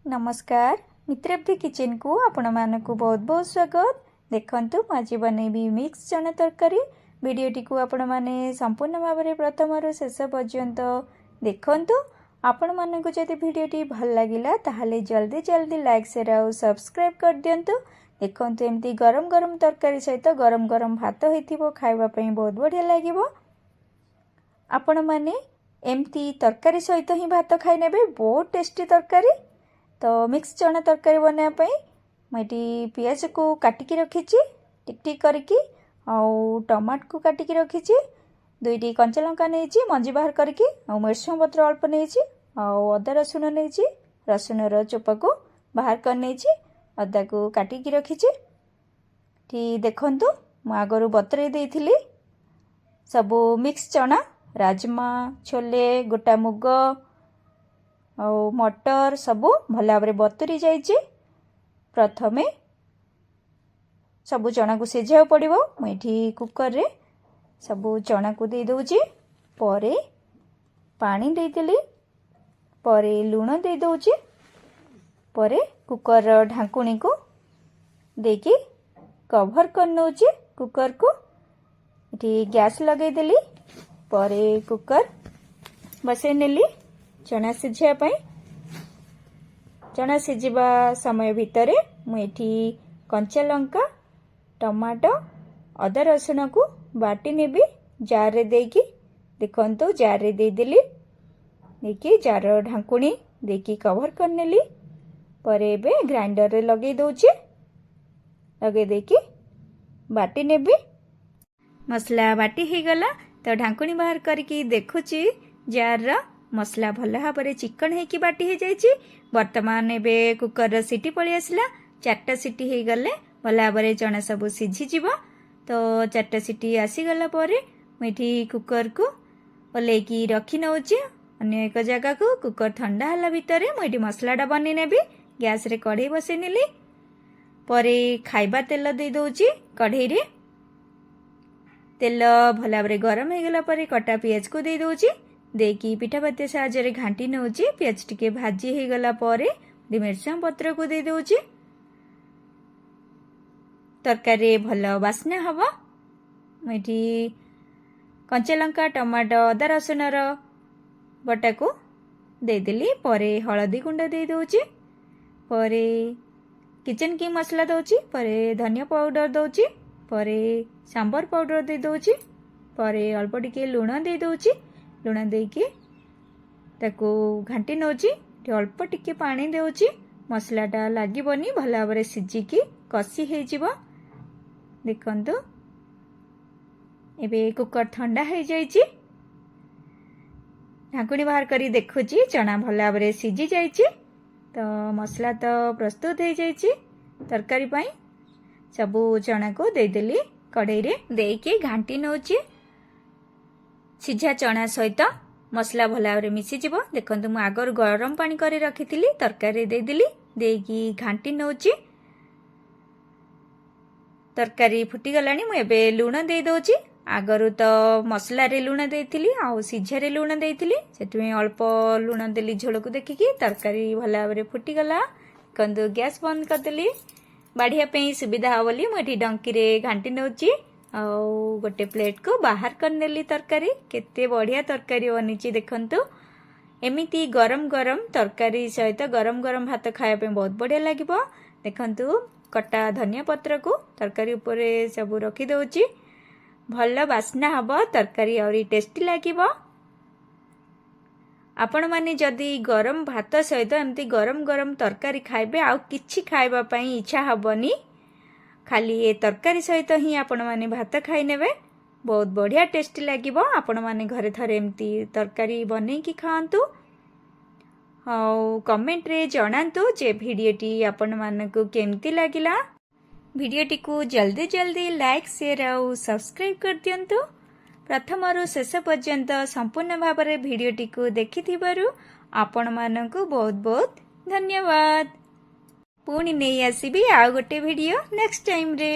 ନମସ୍କାର, ମିତ୍ରାବ୍ଧି କିଚେନକୁ ଆପଣମାନଙ୍କୁ ବହୁତ ବହୁତ ସ୍ୱାଗତ। ଦେଖନ୍ତୁ, ମୁଁ ଆଜି ବନେଇବି ମିକ୍ସ ଚଣା ତରକାରୀ। ଭିଡ଼ିଓଟିକୁ ଆପଣମାନେ ସମ୍ପୂର୍ଣ୍ଣ ଭାବରେ ପ୍ରଥମରୁ ଶେଷ ପର୍ଯ୍ୟନ୍ତ ଦେଖନ୍ତୁ। ଆପଣମାନଙ୍କୁ ଯଦି ଭିଡ଼ିଓଟି ଭଲ ଲାଗିଲା, ତାହେଲେ ଜଲ୍ଦି ଜଲ୍ଦି ଲାଇକ୍, ସେୟାର ଆଉ ସବସ୍କ୍ରାଇବ୍ କରିଦିଅନ୍ତୁ। ଦେଖନ୍ତୁ, ଏମିତି ଗରମ ଗରମ ତରକାରୀ ସହିତ ଗରମ ଗରମ ଭାତ ହେଇଥିବ, ଖାଇବା ପାଇଁ ବହୁତ ବଢ଼ିଆ ଲାଗିବ। ଆପଣମାନେ ଏମିତି ତରକାରୀ ସହିତ ହିଁ ଭାତ ଖାଇ ନେବେ, ବହୁତ ଟେଷ୍ଟି ତରକାରୀ। ତ ମିକ୍ସ ଚଣା ତରକାରୀ ବନାଇବା ପାଇଁ ମୁଁ ଏଠି ପିଆଜକୁ କାଟିକି ରଖିଛି ଟିକ୍ ଟିକ୍ କରିକି ଆଉ ଟମାଟୋକୁ କାଟିକି ରଖିଛି। ଦୁଇଟି କଞ୍ଚା ଲଙ୍କା ନେଇଛି ମଞ୍ଜି ବାହାର କରିକି, ଆଉ ଭେସୁଙ୍ଗା ପତ୍ର ଅଳ୍ପ ନେଇଛି, ଆଉ ଅଦା ରସୁଣ ନେଇଛି। ରସୁଣର ଚୋପାକୁ ବାହାର କରି ନେଇଛି, ଅଦାକୁ କାଟିକି ରଖିଛି। ଏଠି ଦେଖନ୍ତୁ, ମୁଁ ଆଗରୁ ବତୁରେଇ ଦେଇଥିଲି ସବୁ ମିକ୍ସ ଚଣା, ରାଜମା, ଛୋଲେ, ଗୋଟା ମୁଗ ଆଉ ମଟର ସବୁ ଭଲ ଭାବରେ ବତୁରି ଯାଇଛି। ପ୍ରଥମେ ସବୁ ଚଣାକୁ ସିଝେଇବାକୁ ପଡ଼ିବ। ମୁଁ ଏଠି କୁକରରେ ସବୁ ଚଣାକୁ ଦେଇଦେଉଛି। ପରେ ପାଣି ଦେଇଦେଲି, ପରେ ଲୁଣ ଦେଇଦେଉଛି। ପରେ କୁକରର ଢାଙ୍କୁଣୀକୁ ଦେଇକି କଭର କରିନେଉଛି କୁକରକୁ। ଏଠି ଗ୍ୟାସ୍ ଲଗାଇଦେଲି, ପରେ କୁକର ବସେଇ ନେଲି ଚଣା ସିଝିବା ପାଇଁ। ଚଣା ସିଝିବା ସମୟ ଭିତରେ ମୁଁ ଏଠି କଞ୍ଚା ଲଙ୍କା, ଟମାଟୋ, ଅଦା ରସୁଣକୁ ବାଟି ନେବି ଜାର୍ରେ ଦେଇକି। ଦେଖନ୍ତୁ, ଜାର୍ରେ ଦେଇଦେଲି, ଦେଇକି ଜାର୍ର ଢାଙ୍କୁଣୀ ଦେଇକି କଭର କରିନେଲି। ପରେ ଏବେ ଗ୍ରାଇଣ୍ଡରରେ ଲଗେଇ ଦେଉଛି। ଲଗେଇ ଦେଇକି ବାଟି ନେବି। ମସଲା ବାଟି ହେଇଗଲା। ତ ଢାଙ୍କୁଣୀ ବାହାର କରିକି ଦେଖୁଛି, ଜାର୍ର ମସଲା ଭଲ ଭାବରେ ଚିକଣ ହେଇକି ବାଟି ହେଇଯାଇଛି। ବର୍ତ୍ତମାନ ଏବେ କୁକରର ସିଟି ପଳେଇ ଆସିଲା। ଚାରିଟା ସିଟି ହେଇଗଲେ ଭଲ ଭାବରେ ଚଣା ସବୁ ସିଝିଯିବ। ତ ଚାରିଟା ସିଟି ଆସିଗଲା ପରେ ମୁଁ ଏଠି କୁକରକୁ ଓହ୍ଲେଇକି ରଖି ନେଉଛି ଅନ୍ୟ ଏକ ଜାଗାକୁ। କୁକର ଥଣ୍ଡା ହେଲା ଭିତରେ ମୁଁ ଏଠି ମସଲାଟା ବନେଇ ନେବି। ଗ୍ୟାସରେ କଢ଼େଇ ବସେଇ ନେଲି, ପରେ ଖାଇବା ତେଲ ଦେଇଦେଉଛି କଢ଼େଇରେ। ତେଲ ଭଲ ଭାବରେ ଗରମ ହେଇଗଲା ପରେ କଟା ପିଆଜକୁ ଦେଇଦେଉଛି। ଦେଇକି ପିଠା ପାତିଆ ସାହାଯ୍ୟରେ ଘାଣ୍ଟି ନେଉଛି। ପିଆଜ ଟିକେ ଭାଜି ହେଇଗଲା ପରେ ଭେସୁଙ୍ଗା ପତ୍ରକୁ ଦେଇଦେଉଛି। ତରକାରୀରେ ଭଲ ବାସ୍ନା ହେବ। ମୁଁ ଏଠି କଞ୍ଚା ଲଙ୍କା, ଟମାଟୋ, ଅଦା ରସୁଣର ବଟାକୁ ଦେଇଦେଲି। ପରେ ହଳଦୀ ଗୁଣ୍ଡ ଦେଇଦେଉଛି, ପରେ କିଚେନ୍ କିଙ୍ଗ ମସଲା ଦେଉଛି, ପରେ ଧନିଆ ପାଉଡ଼ର ଦେଉଛି, ପରେ ସାମ୍ବର ପାଉଡ଼ର ଦେଇଦେଉଛି, ପରେ ଅଳ୍ପ ଟିକେ ଲୁଣ ଦେଇଦେଉଛି। ଲୁଣ ଦେଇକି ତାକୁ ଘାଣ୍ଟି ନେଉଛି। ଅଳ୍ପ ଟିକେ ପାଣି ଦେଉଛି, ମସଲାଟା ଲାଗିବନି, ଭଲ ଭାବରେ ସିଝିକି କଷି ହେଇଯିବ। ଦେଖନ୍ତୁ, ଏବେ କୁକର ଥଣ୍ଡା ହେଇଯାଇଛି। ଢାଙ୍କୁଣୀ ବାହାର କରି ଦେଖୁଛି, ଚଣା ଭଲ ଭାବରେ ସିଝି ଯାଇଛି। ତ ମସଲା ତ ପ୍ରସ୍ତୁତ ହେଇଯାଇଛି ତରକାରୀ ପାଇଁ। ସବୁ ଚଣାକୁ ଦେଇଦେଲି କଢ଼େଇରେ, ଦେଇକି ଘାଣ୍ଟି ନେଉଛି। ସିଝା ଚଣା ସହିତ ମସଲା ଭଲ ଭାବରେ ମିଶିଯିବ। ଦେଖନ୍ତୁ, ମୁଁ ଆଗରୁ ଗରମ ପାଣି କରି ରଖିଥିଲି, ତରକାରୀରେ ଦେଇଦେଲି। ଦେଇକି ଘାଣ୍ଟି ନେଉଛି। ତରକାରୀ ଫୁଟିଗଲାଣି। ମୁଁ ଏବେ ଲୁଣ ଦେଇଦେଉଛି। ଆଗରୁ ତ ମସଲାରେ ଲୁଣ ଦେଇଥିଲି ଆଉ ସିଝାରେ ଲୁଣ ଦେଇଥିଲି, ସେଥିପାଇଁ ଅଳ୍ପ ଲୁଣ ଦେଲି ଝୋଳକୁ ଦେଖିକି। ତରକାରୀ ଭଲ ଭାବରେ ଫୁଟିଗଲା। ଦେଖନ୍ତୁ, ଗ୍ୟାସ୍ ବନ୍ଦ କରିଦେଲି। ବାଢ଼ିବା ପାଇଁ ସୁବିଧା ହେବ ବୋଲି ମୁଁ ଏଠି ଡଙ୍କିରେ ଘାଣ୍ଟି ନେଉଛି ଆଉ ଗୋଟେ ପ୍ଲେଟ୍କୁ ବାହାର କରିନେଲି ତରକାରୀ। କେତେ ବଢ଼ିଆ ତରକାରୀ ବନିଛି ଦେଖନ୍ତୁ। ଏମିତି ଗରମ ଗରମ ତରକାରୀ ସହିତ ଗରମ ଗରମ ଭାତ ଖାଇବା ପାଇଁ ବହୁତ ବଢ଼ିଆ ଲାଗିବ। ଦେଖନ୍ତୁ, କଟା ଧନିଆ ପତ୍ରକୁ ତରକାରୀ ଉପରେ ସବୁ ରଖିଦେଉଛି। ଭଲ ବାସ୍ନା ହେବ, ତରକାରୀ ଆହୁରି ଟେଷ୍ଟି ଲାଗିବ। ଆପଣମାନେ ଯଦି ଗରମ ଭାତ ସହିତ ଏମିତି ଗରମ ଗରମ ତରକାରୀ ଖାଇବେ, ଆଉ କିଛି ଖାଇବା ପାଇଁ ଇଚ୍ଛା ହେବନି। ଖାଲି ଏ ତରକାରୀ ସହିତ ହିଁ ଆପଣମାନେ ଭାତ ଖାଇନେବେ। ବହୁତ ବଢ଼ିଆ ଟେଷ୍ଟି ଲାଗିବ। ଆପଣମାନେ ଘରେ ଥରେ ଏମିତି ତରକାରୀ ବନେଇକି ଖାଆନ୍ତୁ ଆଉ କମେଣ୍ଟରେ ଜଣାନ୍ତୁ ଯେ ଭିଡ଼ିଓଟି ଆପଣମାନଙ୍କୁ କେମିତି ଲାଗିଲା। ଭିଡ଼ିଓଟିକୁ ଜଲ୍ଦି ଜଲ୍ଦି ଲାଇକ୍, ସେୟାର ଆଉ ସବସ୍କ୍ରାଇବ୍ କରିଦିଅନ୍ତୁ। ପ୍ରଥମରୁ ଶେଷ ପର୍ଯ୍ୟନ୍ତ ସମ୍ପୂର୍ଣ୍ଣ ଭାବରେ ଭିଡ଼ିଓଟିକୁ ଦେଖିଥିବାରୁ ଆପଣମାନଙ୍କୁ ବହୁତ ବହୁତ ଧନ୍ୟବାଦ। ପୁଣି ନେଇ ଆସିବି ଆଉ ଗୋଟେ ଭିଡ଼ିଓ ନେକ୍ସଟ ଟାଇମ୍ରେ।